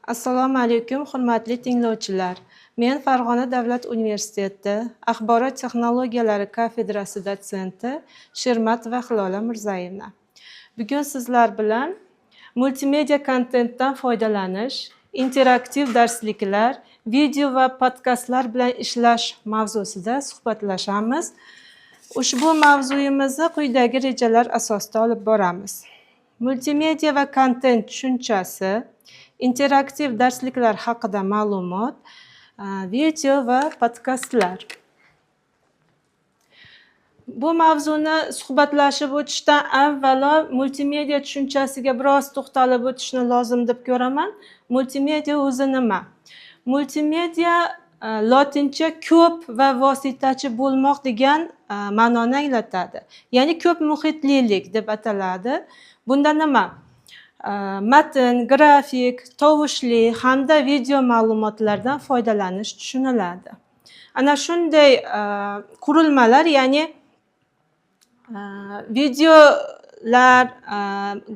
Assalomu alaykum, hurmatli tinglovchilar. Men Farg'ona davlat universiteti axborot texnologiyalari kafedrasi dotsenti Shermatova Hilola Mirzayevna. Bugun sizlar bilan multimedia kontentdan foydalanish, interaktiv darsliklar, video va podkastlar bilan ishlash mavzusida suhbatlashamiz. Ushbu mavzuyimizni quyidagi rejalar asosida olib boramiz. Multimedia va kontent tushunchasi, interaktiv darsliklar haqida ma'lumot, video va podkastlar. Bu mavzuni suhbatlashib o'tishdan avvalo multimedia tushunchasiga biroz to'xtalib o'tishni lozim deb ko'raman. Multimedia o'zi nima? Multimedia lotincha ko'p va vositachi bo'lmoq degan ma'noni anglatadi. Ya'ni ko'p muhitlilik deb ataladi. Bunda nima? Matn, grafik, tovushli hamda video ma'lumotlardan foydalanish tushuniladi. Ana shunday qurilmalar, ya'ni videolar,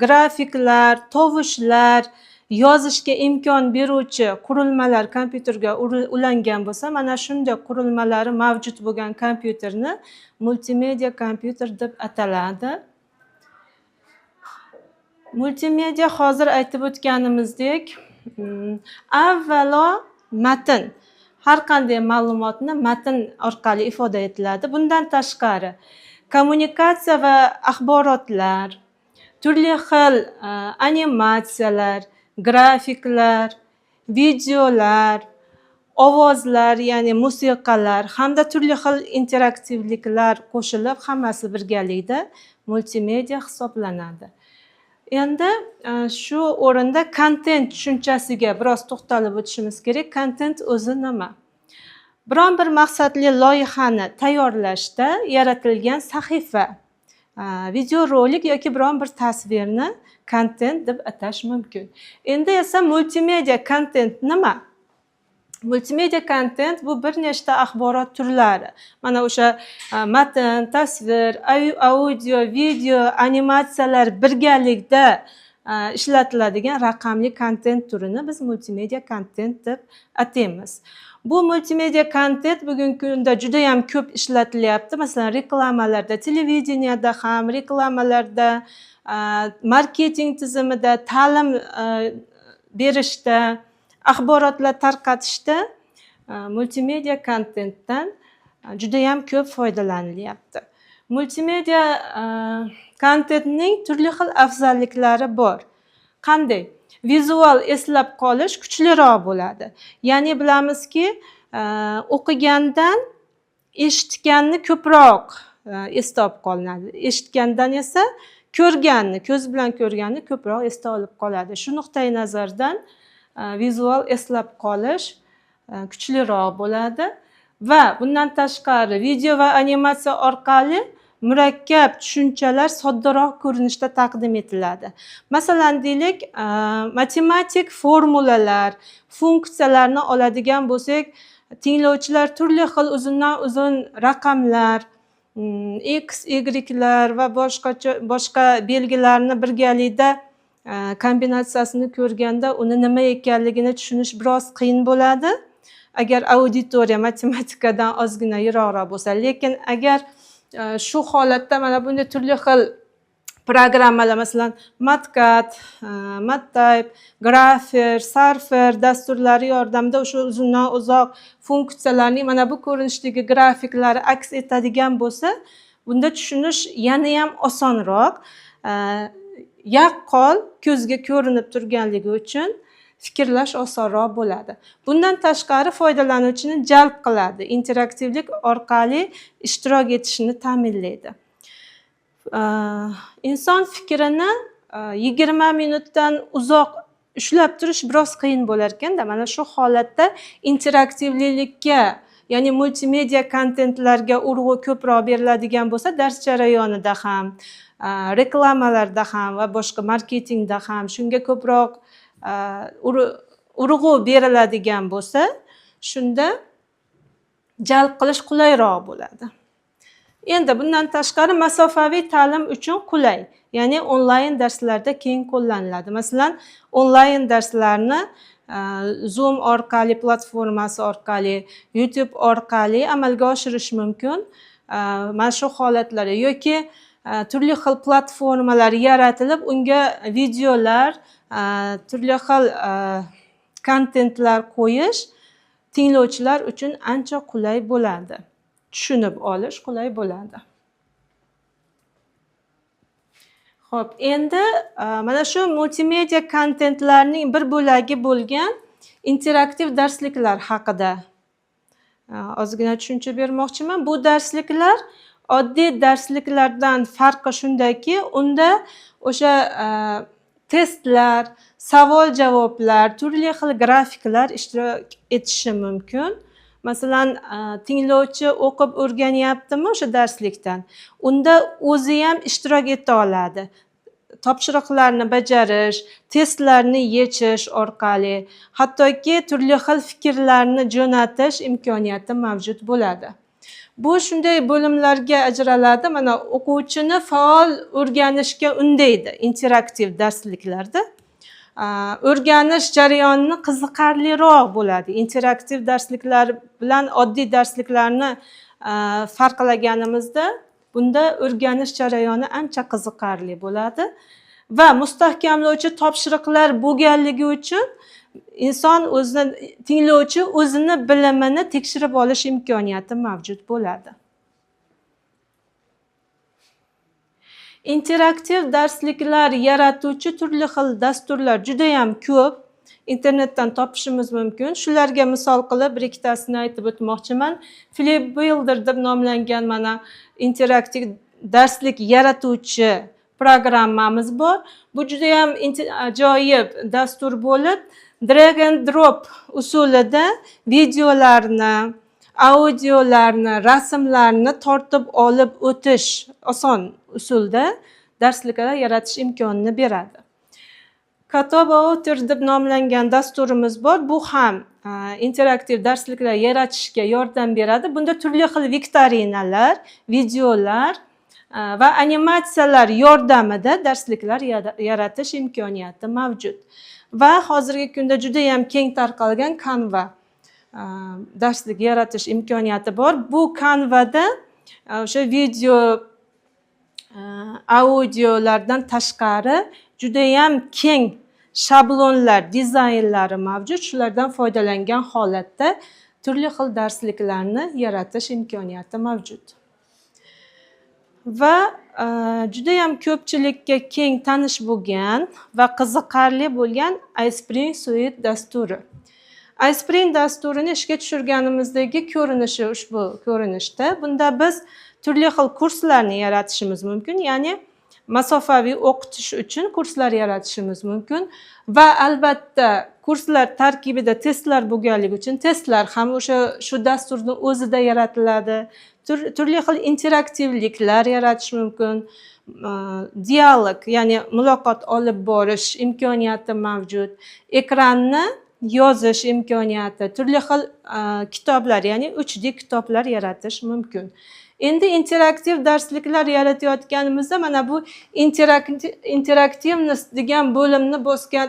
grafiklar, tovushlar yozishga imkon beruvchi qurilmalar kompyuterga ulangan bo'lsa, mana shunday qurilmalari mavjud bo'lgan kompyuterni multimedia kompyuter deb ataladi. Multimedia, hozir aytib o'tganimizdek, avvalo matn, har qanday ma'lumotni matn orqali ifoda etiladi. Bundan tashqari kommunikatsiya va axborotlar, turli xil animatsiyalar, grafiklar, videolar, ovozlar, ya'ni musiqalar hamda turli xil interaktivliklar qo'shilib, hammasi birgalikda multimedia hisoblanadi. Endi shu o'rinda kontent tushunchasiga biroz to'xtalib o'tishimiz kerak. Kontent o'zi nima? Biron bir maqsadli loyihani tayyorlashda yaratilgan sahifa, videorolik yoki biron bir tasvirni kontent deb atash mumkin. Endi esa multimedia kontent nima? Multimedia kontent bu bir nechta axborot turlari. Mana o'sha matn, tasvir, audio, video, animatsiyalar birgalikda ishlatiladigan raqamli kontent turini biz multimedia kontent deb ataymiz. Bu multimedia kontent bugungi kunda judayam ko'p ishlatilyapti. Masalan, reklamalarda, televideniyada ham, reklamalarda, marketing tizimida, ta'lim berishda, axborotlar tarqatishda multimedia kontentdan judayam ko'p foydalanilyapti. Multimedia kontentning turli xil afzalliklari bor. Qanday? Vizual eslab qolish kuchliroq bo'ladi. Ya'ni bilamizki, o'qigandan eshitganni ko'proq esda olib qolinadi. Eshitgandan esa ko'rganni, ko'z bilan ko'rganni ko'proq esda olib qoladi. Shu nuqtai nazardan vizual eslab qolish kuchliroq bo'ladi va bundan tashqari video va animatsiya orqali murakkab tushunchalar soddaroq ko'rinishda taqdim etiladi. Masalan, deylik, matematik formulalar, funksiyalarni oladigan bo'lsak, tinglovchilar turli xil uzundan uzun raqamlar, x, ylar va boshqacha boshqa belgilarni birgalikda kombinatsiyasini ko'rganda uni nima ekanligini tushunish biroz qiyin bo'ladi. Agar auditoriya matematikadan ozgina yiroqroq bo'lsa, lekin agar shu holatda mana bunday turli xil programmalar, masalan, Mathcad, MathType, Grapher, Surfer dasturlari yordamida o'sha uzundan uzoq funksiyalarning mana bu ko'rinishdagi grafiklari aks etadigan bo'lsa, bunda tushunish yanayam osonroq. Yaqqol ko'zga ko'rinib turganligi uchun fikrlash osonroq bo'ladi. Bundan tashqari foydalanuvchini jalb qiladi, interaktivlik orqali ishtirok etishini ta'minlaydi. Inson fikrini 20 minutdan uzoq ushlab turish biroz qiyin bo'lar ekanda, mana shu holatda interaktivlilikka, ya'ni multimedia kontentlarga urg'u ko'proq beriladigan bo'lsa, dars jarayonida ham, reklamalarda ham va boshqa marketingda ham shunga ko'proq urg'u beriladigan bo'lsa, shunda jalb qilish qulayroq bo'ladi. Endi bundan tashqari masofaviy ta'lim uchun qulay, ya'ni onlayn darslarda keng qo'llaniladi. Masalan, onlayn darslarni Zoom orqali, platformasi orqali, YouTube orqali amalga oshirish mumkin. Mana shu holatlar yoki turli xil platformalar yaratilib, unga videolar, turli xil kontentlar qo'yish tinglovchilar uchun ancha qulay bo'ladi. Tushunib olish qulay bo'ladi. Xo'p, endi mana shu multimedia kontentlarning bir bo'lagi bo'lgan interaktiv darsliklar haqida ozgina tushuncha bermoqchiman. Bu darsliklar oddiy darsliklardan farqi shundaki, unda o'sha testlar, savol-javoblar, turli xil grafiklar ishtirok etishi mumkin. Masalan, tinglovchi o'qib o'rganyaptimi o'sha darslikdan, unda o'zi ham ishtirok eta oladi. Topshiriqlarni bajarish, testlarni yechish orqali, hattoki turli xil fikrlarni jo'natish imkoniyati mavjud bo'ladi. Bu shunday bo'limlarga ajraladi. Mana o'quvchini faol o'rganishga undaydi interaktiv darsliklarda. O'rganish jarayonini qiziqarliroq bo'ladi. Interaktiv darsliklar bilan oddiy darsliklarni farqlaganimizda bunda o'rganish jarayoni ancha qiziqarli bo'ladi va mustahkamlovchi topshiriqlar bo'lganligi uchun inson o'zini, tinglovchi o'zini bilimini tekshirib olish imkoniyati mavjud bo'ladi. Interaktiv darsliklar yaratuvchi turli xil dasturlar juda ham ko'p. Internetdan topishimiz mumkin. Shularga misol qilib bir ikkitasini aytib o'tmoqchiman. Flipbuilder deb nomlangan mana interaktiv darslik yaratuvchi programmamiz bor. Bu juda ham ajoyib dastur bo'lib, drag and drop usulida videolarni, audiolarni, rasmlarni tortib olib o'tish oson usulda darsliklar yaratish imkonini beradi. Katoba Author deb nomlangan dasturimiz bor. Bu ham interaktiv darsliklar yaratishga yordam beradi. Bunda turli xil viktorinalar, videolar va animatsiyalar yordamida darsliklar yaratish imkoniyati mavjud. Va hozirgi kunda juda ham keng tarqalgan Canva darslik yaratish imkoniyati bor. Bu Canvada o'sha video, audiolardan tashqari juda ham keng shablonlar, dizaynlari mavjud. Shulardan foydalangan holatda turli xil darsliklarni yaratish imkoniyati mavjud. Va juda ham ko'pchilikka keng tanish bo'lgan va qiziqarli bo'lgan iSpring Suite dasturi. iSpring dasturini ishga tushirganimizdagi ko'rinishi ushbu ko'rinishda. Bunda biz turli xil kurslarni yaratishimiz mumkin, ya'ni masofaviy o'qitish uchun kurslar yaratishimiz mumkin va albatta kurslar tarkibida testlar bo'lganligi uchun testlar ham o'sha shu dasturning o'zida yaratiladi. Turli xil interaktivliklar yaratish mumkin. Dialog, ya'ni muloqot olib borish imkoniyati mavjud. Ekranni yozish imkoniyati, turli xil kitoblar, ya'ni 3D kitoblar yaratish mumkin. Endi interaktiv darsliklar yaratayotganimizda mana bu interaktivnost degan bo'limni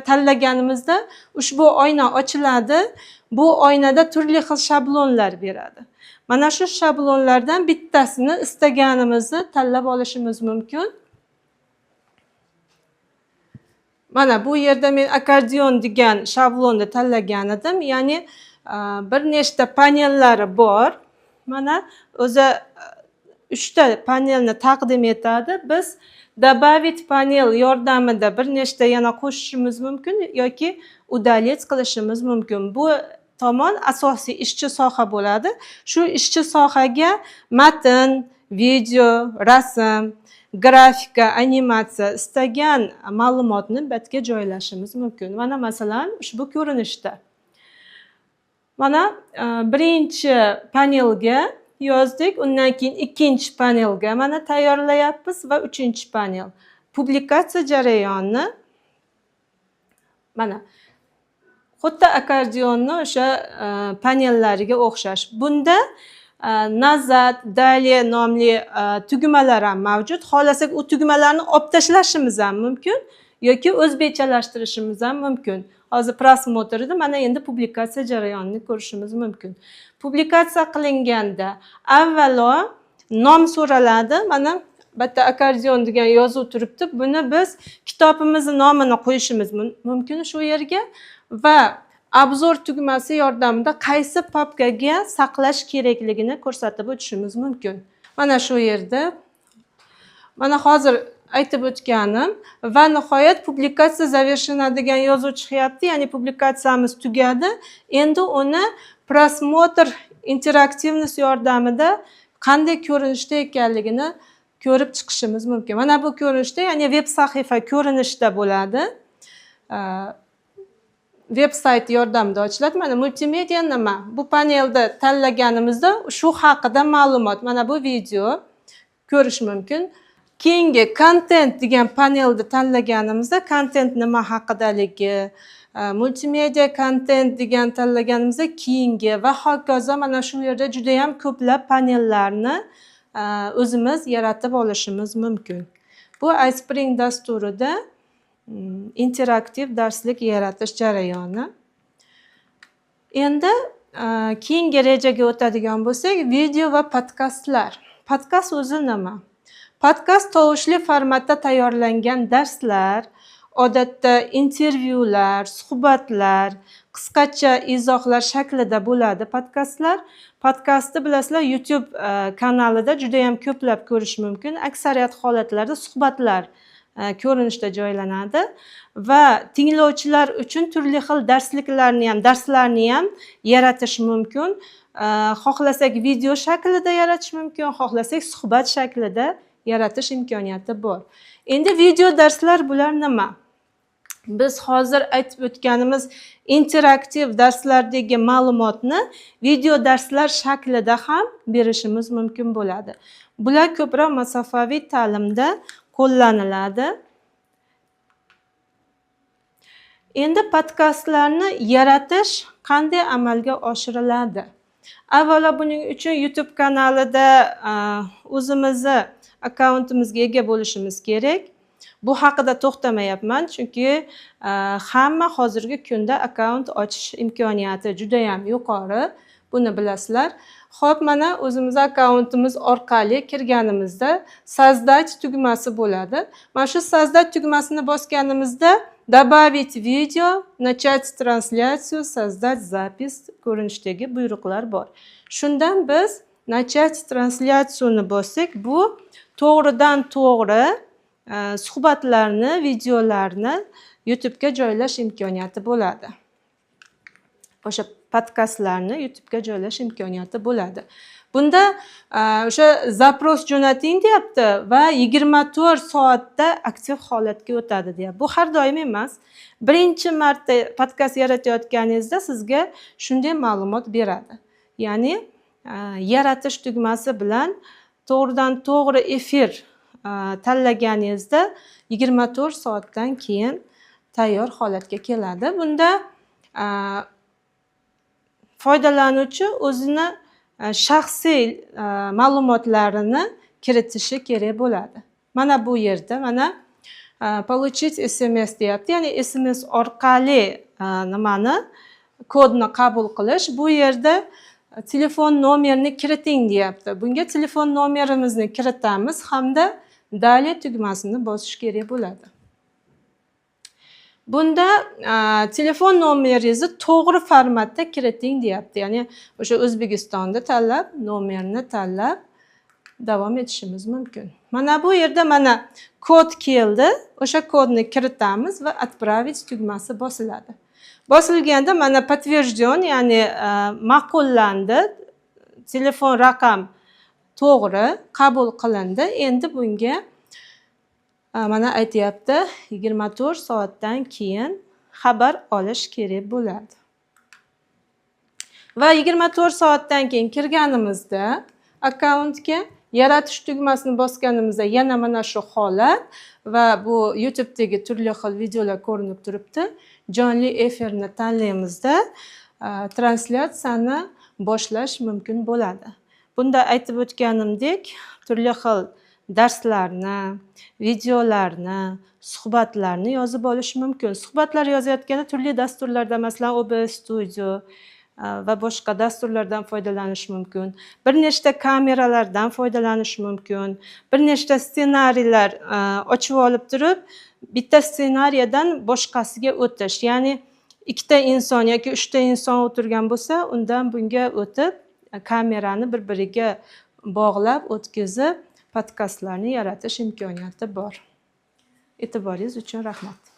tanlaganimizda ushbu oyna ochiladi. Bu oynada turli xil shablonlar beradi. Mana shu shablonlardan bittasini istaganimizni tanlab olishimiz mumkin. Mana bu yerda men akkordeon degan shablonni tanlagan edim. Ya'ni bir nechta panellari bor. Mana o'zi 3ta panelni taqdim etadi. Biz добавить panel yordamida bir nechta yana qo'shishimiz mumkin yoki удалить qilishimiz mumkin. Bu tomon asosiy ishchi soha bo'ladi. Shu ishchi sohaga matn, video, rasm, grafika, animatsiya istagan ma'lumotni batga joylashimiz mumkin. Mana masalan ushbu ko'rinishda. Mana birinchi panelga yozdik, undan keyin ikkinchi panelga mana tayyorlayapmiz va uchinchi panel. Publikatsiya jarayoni mana xuddi akkordeonni o'sha panellariga o'xshash. Bunda nazad, dalya nomli tugmalar ham mavjud. Xohlasak u tugmalarni olib tashlashimiz ham mumkin yoki o'zbekchalashtirishimiz ham mumkin. Hozir просмотр edi. Mana endi publikatsiya jarayonini ko'rishimiz mumkin. Publikatsiya qilinganda avvalo nom so'raladi. Mana bu yerda "Akkordeon" degan yozuv turibdi. Buni biz kitobimizni nomini qo'yishimiz mumkin shu yerga va "Обзор" tugmasi yordamida qaysi papkaga saqlash kerakligini ko'rsatib o'tishimiz mumkin. Mana shu yerda, mana hozir aytib o'tganim. Va nihoyat "Публикация завершена" degan yozuv chiqyapti, ya'ni publikatsiyamiz tugadi. Endi uni "Просмотр", "Интерактивность" yordamida qanday ko'rinishda ekanligini ko'rib chiqishimiz mumkin. Mana bu ko'rinishda, ya'ni veb sahifa ko'rinishida bo'ladi, veb sayt yordamida ochiladi. Mana "Multimedia" nima? Bu panelda tanlaganimizda shu haqida ma'lumot, mana bu video ko'rish mumkin. Keyingi "Kontent" degan panelni tanlaganimizda kontent nima haqidaligi, "Multimedia kontent" degan tanlaganimizda keyingi va hokazo. Mana shu yerda judayam ko'plab panellarni o'zimiz yaratib olishimiz mumkin. Bu iSpring dasturida interaktiv darslik yaratish jarayoni. Endi keyingi rejaga o'tadigan bo'lsak, video va podkastlar. Podkast o'zi nima? Podkast tovushli formatda tayyorlangan darslar, odatda intervyular, suhbatlar, qisqacha izohlar shaklida bo'ladi podkastlar. Podkastni, bilasizlar, YouTube kanalida judayam ko'plab ko'rish mumkin. Aksariyat holatlarda suhbatlar ko'rinishda joylanadi va tinglovchilar uchun turli xil darsliklarni ham, darslarni ham yaratish mumkin. Xohlasak, video shaklida yaratish mumkin, xohlasak, suhbat shaklida yaratish imkoniyati bor. Endi video darslar bular nima? Biz hozir aytib o'tganimiz interaktiv darslardagi ma'lumotni video darslar shaklida ham berishimiz mumkin bo'ladi. Bular ko'proq masofaviy ta'limda qo'llaniladi. Endi podkastlarni yaratish qanday amalga oshiriladi? Avvalo buning uchun YouTube kanalida o'zimizni akkauntimizga ega bo'lishimiz kerak. Bu haqida to'xtamayapman, chunki hamma hozirgi kunda akkaunt ochish imkoniyati judayam yuqori, buni bilasizlar. Ho'p, mana o'zimizni akkauntimiz orqali kirganimizda "Создать" tugmasi bo'ladi. Mana shu "Создать" tugmasini bosganimizda "Добавить видео", "Начать трансляцию", "Создать запись" ko'rinishdagi buyruqlar bor. Shundan biz "Начать трансляцию" ni bossak, bu to'g'ridan to'g'ri suhbatlarni, videolarni YouTubega joylash imkoniyati bo'ladi, o'sha podkastlarni YouTubega joylash imkoniyati bo'ladi. Bunda o'sha запрос jo'nating deyapti va 24 soatda aktiv holatga o'tadi deyapti. Bu har doim emas, birinchi marta podkast yaratayotganingizda sizga shunday ma'lumot beradi, ya'ni "Yaratish" tugmasi bilan to'g'ridan to'g'ri efir tanlaganingizda 24 soatdan keyin tayyor holatga keladi. Bunda foydalanuvchi o'zini shaxsiy ma'lumotlarini kiritishi kerak bo'ladi. Mana bu yerda mana "Получить SMS" deyapti, ya'ni SMS orqali nimani, kodni qabul qilish. Bu yerda "Telefon nomerini kiriting" deyapti. Bunga telefon nomerimizni kiritamiz hamda "Далее" tugmasini bosish kerak bo'ladi. Bunda telefon nomeringizni to'g'ri formatda kiriting deyapti, ya'ni o'sha O'zbekistonni tanlab, nomerni tanlab davom etishimiz mumkin. Mana bu yerda mana kod keldi, o'sha kodni kiritamiz va "Отправить" tugmasi bosiladi. Bosilganda mana "Подтвержден", ya'ni ma'qullandi, telefon raqam to'g'ri qabul qilindi. Endi bunga mana aytyapti, 24 soatdan keyin xabar olish kerak bo'ladi. Va 24 soatdan keyin kirganimizda akkauntga, "Yaratish" tugmasini bosganimizda yana mana shu holat va bu YouTubedagi turli xil videolar ko'rinib turibdi. Jonli efirni tanlaymizda, translyatsiyani boshlash mumkin bo'ladi. Bunda aytib o'tganimdek, turli xil Darslarni, videolarni, suhbatlarni yozib olish mumkin. Suhbatlar yozayotganda turli dasturlarda, masalan, OBS Studio va boshqa dasturlardan foydalanish mumkin. Bir nechta kameralardan foydalanish mumkin. Bir nechta ssenariylar ochib olib turib, bitta ssenariyadan boshqasiga o'tish, ya'ni ikkita inson yoki uchta inson o'tirgan bo'lsa, undan bunga o'tib, kamerani bir biriga bog'lab, o'tkazib, podkastlarni yaratish imkoniyati bor. E'tiboringiz uchun rahmat.